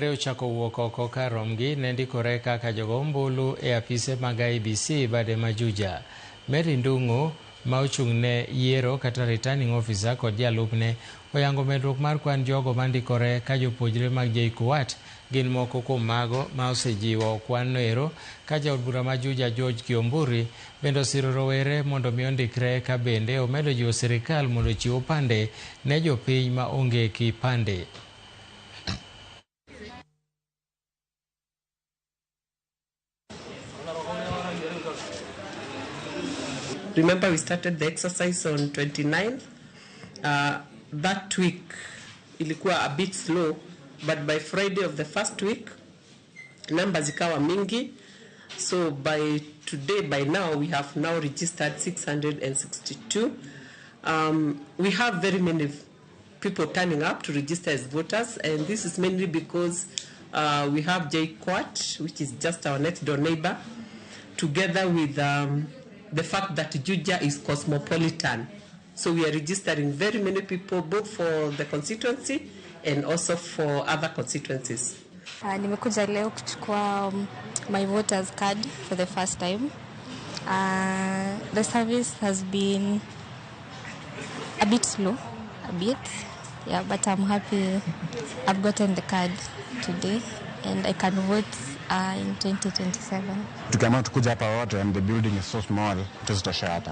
Ochako wuok oko kar romgi ne ndikore kaka jogo ombulu e apise mag IEBC bade ma Juja. Mary Ndung'u ma ochung' ne yiero kata returning officer kod jalupne oyango medruok mar kwan jogo mandikore ka jopuonjre mag JKUAT gin moko kuom mago ma osejiwo kwan noero ka jaod bura ma Juja George Kiomburi bende osiro rowere mondo mi ondikre ka bende omedo jiwo sirikal mondo ochiw opande ne jopiny ma onge kipande. Remember, we started the exercise on 29th. That week ilikuwa a bit slow, but by Friday of the first week numbers zikawa mingi. So by today, by now, we have now registered 662. We have very many people turning up to register as voters, and this is mainly because we have JKUAT, which is just our next door neighbor, together with the fact that Juja is cosmopolitan. So we are registering very many people, both for the constituency and also for other constituencies. Nimekuja leo kuchukua my voters card for the first time. The service has been a bit slow, a bit, yeah, but I'm happy I've gotten the card today and I can vote in 2027. Tukiamua tukuja hapa wote and the building is so small, tutazitosha hapa.